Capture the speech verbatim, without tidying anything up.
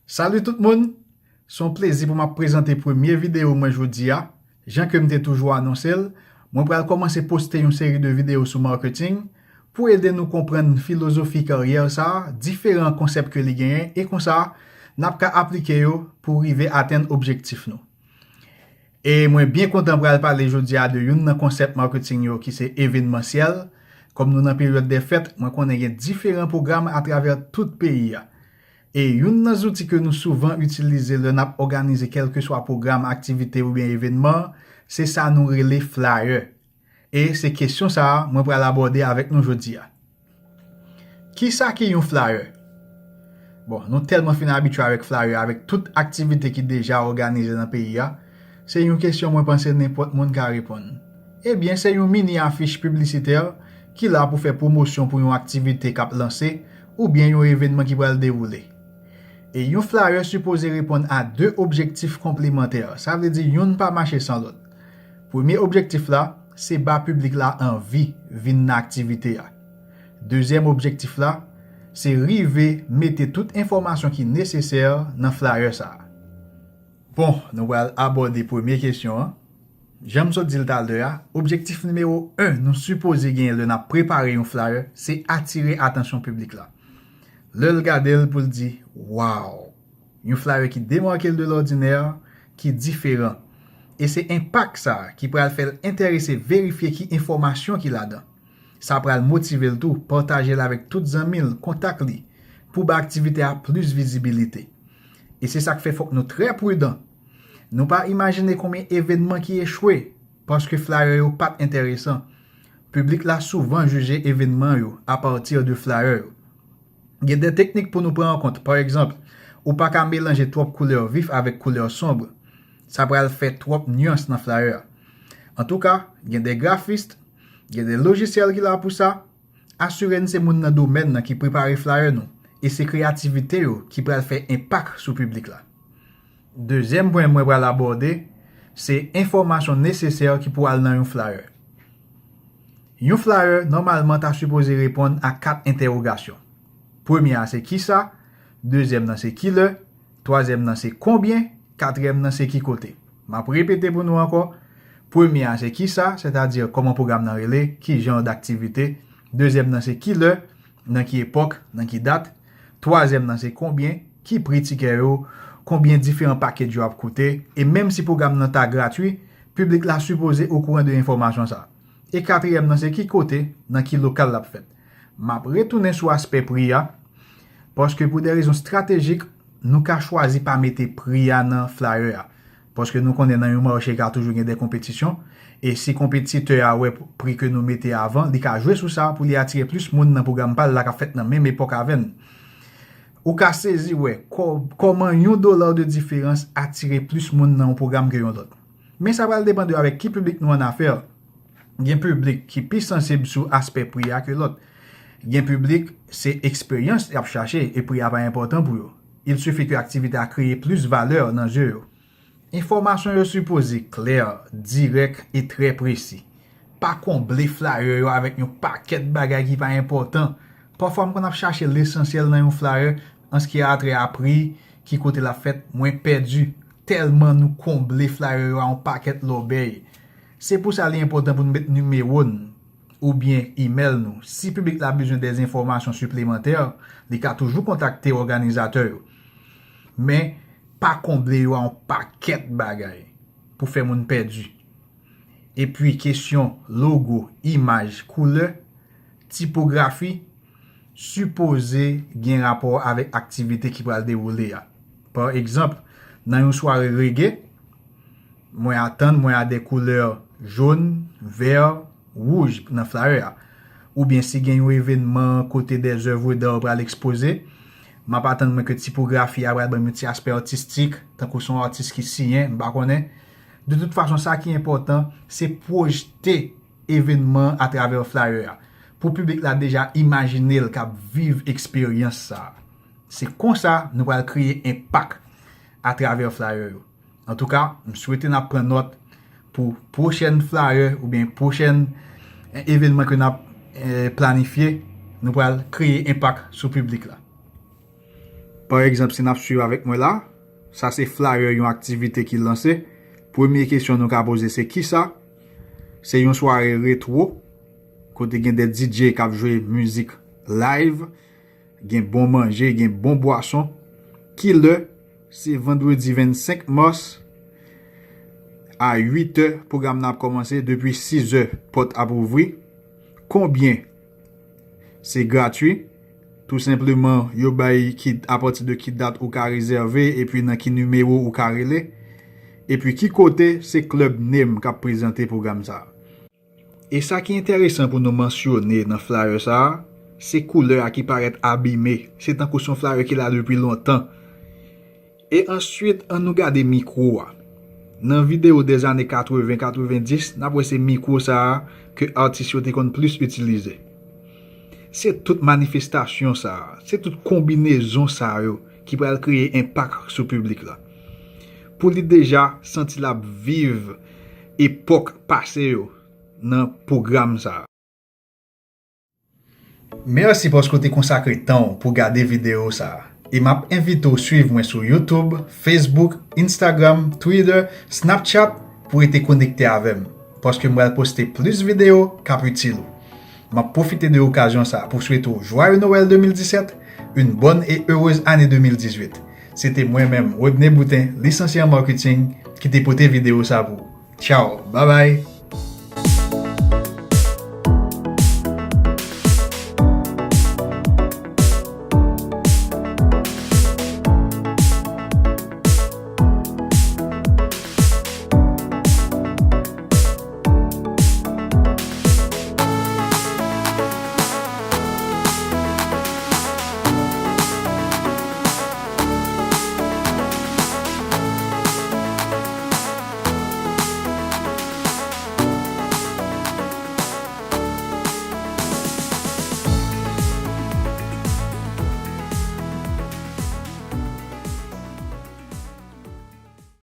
Salut tout moun! Se yon plezi pou m ap prezante premye videyo mwen jodi a. Jan ke m te toujou anonse l, mwen pral kòmanse poste yon seri de videyo sou marketing pou ede nou konprann filozofi karyè sa a, diferan konsèp ke li genyen, e konsa, n ap ka aplike yo pou rive atenn objektif nou. E mwen byen kontan pral pale jodi a de youn nan konsèp marketing yo ki se evenmansyèl. Kòm nou nan peryòd dè fèt, mwen konnen gen diferan pwogram atravè tout peyi a. E youn nan zouti ke nou souvan itilize lè n ap òganize kèlkeswa pwogram, aktivite oubyen evenman, se sa nou rele flyer. E se kesyon sa a mwen pral abòde avèk nou jodi a. Kisa ki yon flyer? Bon, nou tèlman fin abitye avèk flyer, avèk tout aktivite ki deja òganize nan peyi a, se yon kesyon mwen panse nenpòt moun ka reponn. Ebyen, se yon mini afich piblisitè ki la pou fè pwomosyon pou yon aktivite k ap lanse oubyen yon evenman ki pral dewoule. E yon flyer sipoze reponn a de objektif konplemantè, sa vle di youn pa mache san lòt. Premye objektif la, se ba piblik la anvi vin nan aktivite a. Dezyèm objektif la, se rive mete tout enfòmasyon ki nesesè nan flyer sa a. Bon, nou pral abòde premye kesyon an. Jan m sot di l talè a, objektif nimewo en nou sipoze genyen lè n ap prepare yon flyer, se atire atansyon piblik la. Lè l gade l pou l di, waw! Yon flyer ki demake l de lòdinè, ki diferan. E se enpak sa a ki pral fè l enterese verifye ki enfòmasyon ki ladan. Sa pral motive l tou, pataje l avèk tout zanmi l, kontak li, pou bay aktivite a plis vizibilite. E se sa k fè fòk nou trè pridan. Nou pa imajine konbyen evenman ki echwe paske flyer yo pa t enteresan. Piblik la souvan jije evenman yo apati de flyer yo. Gen de teknik pou nou pran an kont. Pa egzanp, ou pa ka melanje twòp koulè vif avèk koulè sonb. Sa pral fè twòp nyans nan flyer a. Antouka, gen de grafis, gen de lojisyèl ki la pou sa. Asire n se moun nan domèn nan ki prepare flyer nou, e se kreyativite yo ki pral fè enpak sou piblik la. Dezyèm pwen mwen pral abòde, se enfòmasyon nesesè ki pou al nan yon flyer. Yon flyer, nòmalman, ta sipoze reponn a kat entèwogasyon. Premye a se kisa, dezyèm nan se kilè, twazyèm nan se konbyen, katriyèm nan se ki kote. M ap repete pou nou ankò. Premye a se kisa, sètadi kòman pwogram nan rele, ki jan daktivite. Dezyèm nan se kilè, nan ki epòk, nan ki dat. Twazyèm nan se konbyen, ki pri tikè yo, konbyen diferan package yo ap koute. E menm si pwogram nan ta gratwi, piblik la sipoze okouran de enfòmasyon sa. E katriyèm nan se ki kote, nan ki lokal l ap fèt. M ap retounen sou aspè pri a, paske pou de rezon estratejik, nou ka chwazi pa mete pri a nan flyer a. Paske nou konnen nan yon mache ka toujou gen de konpetisyon, e si konpetitè a wè pri ke nou mete avan, li ka jwe sou sa pou li atire plis moun nan pwogram pa l la k ap fèt nan menm epòk avè n. Ou ka sezi wè kò-, kòman yon dola de diferans atire plis moun nan yon pwogram ke yon lòt. Men sa pral depann de avèk ki piblik nou annafè. Gen piblik ki pi sansib sou aspè pri a ke lòt. Gen piblik, se eksperyans y ap chache e pri a pa enpòtan pou yo. Il suffit ke aktivite a kreye plis valè nan zye yo. Enfòmasyon yo sipoze klè, dirèk e trè presi. Pa konble flyer yo avèk yon pakèt bagay ki pa enpòtan. Pafwa m konn ap chache lesansyèl nan yon flyer, an se ki a trè a pri, ki kote l ap fèt, mwen pèdi tèlman nou konble flyer yo a yon pakèt lòbèy. Se pou sa li enpòtan pou nou met nimewo n oubyen imèl nou. Si piblik la bezwen de enfòmasyon siplemantè, li ka toujou kontakte òganizatè yo. Men, pa konble yo a yon pakèt bagay pou fè moun pèdi. Epi kesyon logo, imaj, koulè, tipografi, sipoze gen rapò avèk aktivite ki pral dewoule a. Pa egzanp, nan yon sware rege, mwen atann mwen a de koulè jòn, vè, wouj nan flyer a. Oubyen si gen yon evenman kote de zèv d'ar pral ekspoze, m ap atann mwen ke tipografi a pral ban m yon ti aspè atistik, tankou se yon atis ki siyen, m pa konnen. De tout fason, sa ki enpòtan, se pwojte evenman atravè flyer a, pou piblik la deja imajine l k ap viv eksperyans sa a. Se konsa nou pral kreye enpak atravè flyer yo. Antouka, m swete n ap pran nòt pou pwochèn flyer oubyen pwochèn, eh, evenman ke n ap, eh, planifye, nou pral kreye enpak sou piblik la. Pa egzanp, si n ap swiv avèk mwen la, sa se flyer yon aktivite ki lanse. Premye kesyon nou ka poze se kisa? Se yon sware retwo, kote gen de D J k ap jwe mizik live, gen bon manje, gen bon bwason. Kilè? Se vandredi vennsenk mas a uit è, pwogram nan ap kòmanse. Depi sis è, pòt ap ouvri. Konbyen? Se gratui. Tou senpleman, yo bay ki, apati de ki dat ou ka rezève, epi nan ki nimewo ou ka rele. Epi ki kote? Se Club Nem k ap prezante pwogram sa a. E sa ki enteresan pou nou mansyone nan flyer sa a, se koulè a ki parèt abime. Se tankou se yon flyer ki la depi lontan. E answit, ann nou gade mikwo a. Nan videyo dèzane katreven, katreven dis, n ap wè se mikwo sa a ke atis yo te konn plis itilize. Se tout manifestasyon sa a, se tout konbinezon sa yo ki pral kreye enpak sou piblik la. Pou li deja santi l ap viv epòk pase yo nan pwogram sa a. Mèsi paske w te konsakre tan w pou gade videyo sa a. E m ap envite w swiv mwen sou YouTube, Facebook, Instagram, Twitter, Snapchat pou rete konekte avè m, paske m pral poste plis videyo k ap itil ou. M ap pwofite de okazyon sa a pou swete w Joyeux Noël de mil disèt, une bonne et heureuse année de mil dizuit. Se te mwen menm, Rodney Boutin, lisansye an marketing, ki te pote videyo sa a pou ou. Tchao, babay!